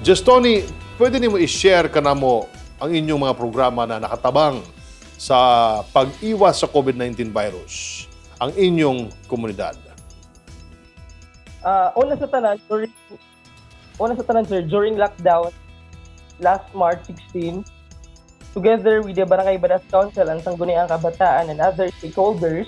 Just Tony, pwede nimo i-share kanamo ang inyong mga programa na nakatabang sa pag-iwas sa COVID-19 virus ang inyong komunidad? Una sa tanan, sir, during lockdown last March 16, together with the Barangay Bad-as Council and Sangguniang Kabataan and other stakeholders,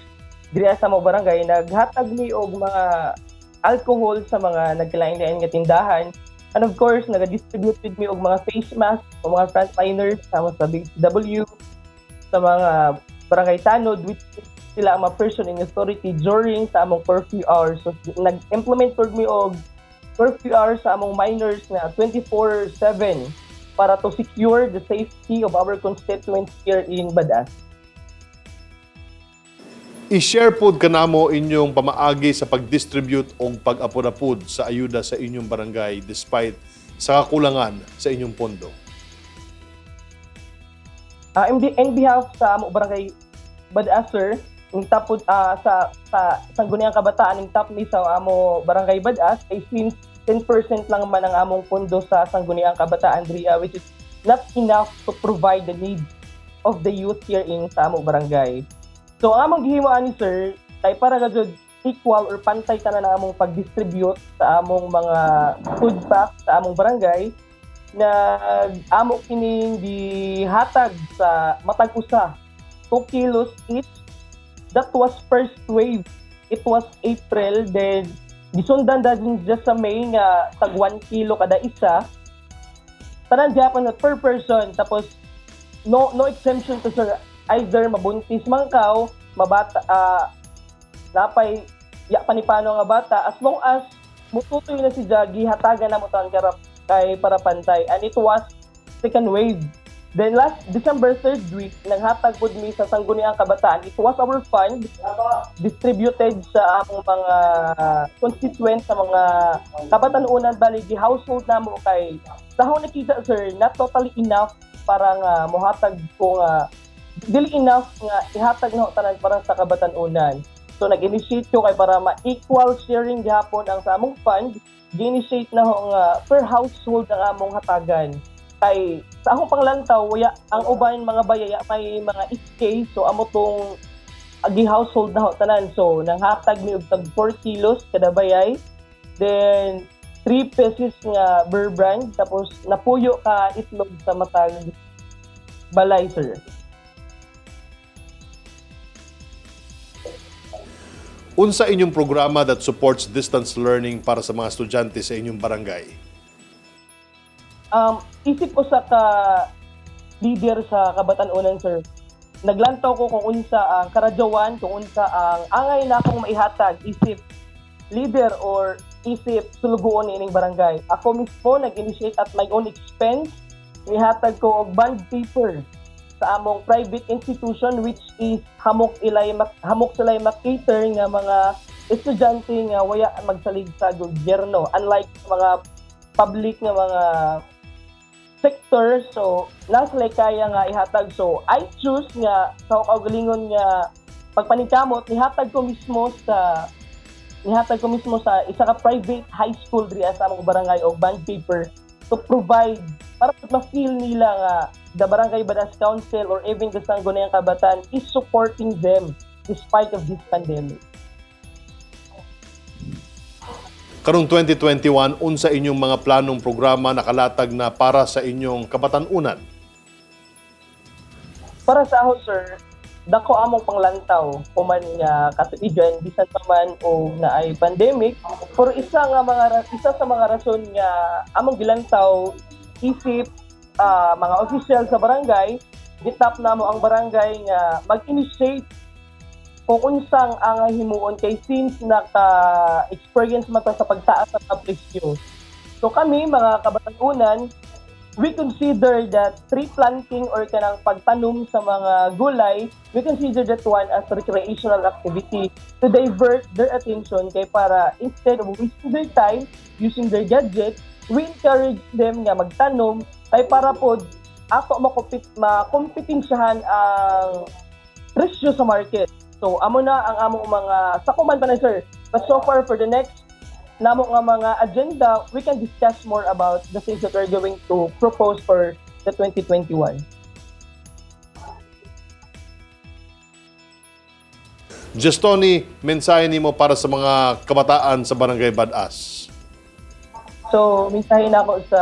diri sa among barangay naghatag mi og mga alcohol sa mga nagkalain-lain nga tindahan. And of course, naga-distribute with mi og mga face mask o mga frontliners sama sa BCW, sa mga barangay tanod, which is sila ang mga person in authority during sa among curfew hours. So nag-implement pod mi og curfew hours sa among minors na 24/7 para to secure the safety of our constituents here in Bad-as. I-share pod kanamo inyong pamaagi sa pag-distribute og pag-apod-apod sa ayuda sa inyong barangay despite sa kakulangan sa inyong pondo. In behalf sa among barangay Bad-as, sir, ning tapod sa Sangguniang Kabataan, ning top mi sa amo barangay Bad-as kay since 10% lang man ang among pondo sa Sangguniang Kabataan diriya, which is not enough to provide the needs of the youth here in sa among barangay. So ang among gihimo ani, sir, kay para ga jud equal or pantay tanan ang among pag-distribute sa among mga food pack sa among barangay, na amo kining gihatag sa matag usa 2 kilos each. That was first wave. It was April. Then gisundan dayon just sa May nga tag 1 kilo kada isa, tanan gyapon na per person. Tapos no exemption to, sir, either mabuntis man ka, mabata, napay ya panipano nga bata, as long as mututoy na siya, gihatagan na mo tanan karap kay para pantay. And it was second wave. Then last December third week, nanghatag pud mi sa Sangguniang Kabataan. It was our fund distributed sa among mga constituents, sa mga kabatanunan. Bali gi household namo kay sa akong nakita, sir, not totally enough para nga mohatag ko nga dili enough nga ihatag na tanan para sa kabatanunan. So nag-initiate ko kay para ma-equal sharing gihapon ang sa among fund, gi-initiate na ho nga per household ang among hatagan. Kay sa akong panglantaw, waya ang uban mga bayaya may mga SK, so amo tong agi household na ho tanan. So nanghatag mi og tag 4 kilos kada bayay. Then 3 pieces nga Bear Brand, tapos napuyo ka itlog sa matag balay, sir. Unsa inyong programa that supports distance learning para sa mga estudyante sa inyong barangay? Isip ko sa ka leader sa kabatanunan, sir. Naglantaw ko kung unsa ang karadyawan, kung unsa ang angay na akong maihatag isip leader or isip sulugoon ni ining barangay. Ako mismo nag-initiate at my own expense, nihatag ko og bond paper sa among private institution, which is hamok sila mak-cater nga mga estudyante nga waya magsalig sa gobyerno, unlike mga public nga mga sector. So naa sila kaya nga ihatag. So I choose nga sa kaugalingon nga pagpaningkamot, nihatag ko mismo sa isa ka private high school diri sa among barangay og bond paper to provide para ma-feel nila nga the Barangay Bad-as Council or even the Sangguniang Kabataan is supporting them despite of this pandemic. Karong 2021, unsa inyong mga planong programa nakalatag na para sa inyong kabatanunan? Para sa ako, sir, dako among panglantaw human nga katuigan bisan pa man o naay pandemic. Pero isa sa mga rason nga among gilantaw isip mga official sa barangay, gitap namo ang barangay nga mag-initiate kung unsang ang himuon kay since naka-experience man ta sa pagtaas sa mga presyo. So kami mga kabatanunan, we consider that tree planting or kanang pagtanom sa mga gulay, we consider that one as recreational activity to divert their attention kay para instead of wasting their time using their gadget, we encourage them nga magtanom kay para pod ato makompetensyahan ang presyo sa market. So amo na ang among mga sa kuman pa na, sir. But so far for the next namo nga mga agenda, we can discuss more about the things that we're going to propose for the 2021. Jestoni, mensahe nimo para sa mga kabataan sa Barangay Bad-as. So, mensahe na ako sa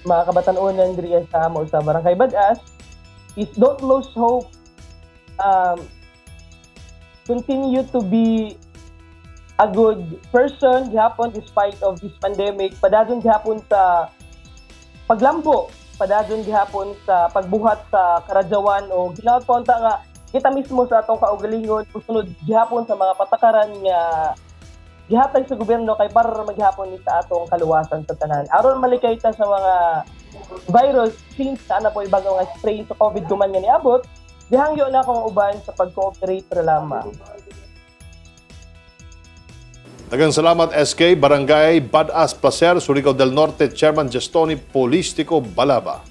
mga kabatanunan diri sa amo sa Barangay Bad-as is don't lose hope. Continue to be a good person gihapon despite of this pandemic. Padayon gihapon sa paglambo, padayon gihapon sa pagbuhat sa karadyawan o ginaot pa unta nga kita mismo sa atong kaugalingon sunod gihapon sa mga patakaran nga gihatag sa gobyerno kay para ra maghapon ni sa atong kaluwasan sa tanan. Aron malikay ta sa mga virus, since ana po bago nga strain sa COVID duman nga niabot, gihangyo na akong uban sa pag-cooperate ra lamang. Daghang salamat, SK Barangay Bad-as Placer, Surigao del Norte, Chairman Jestoni Polistico Balaba.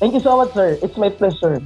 Thank you so much, sir. It's my pleasure.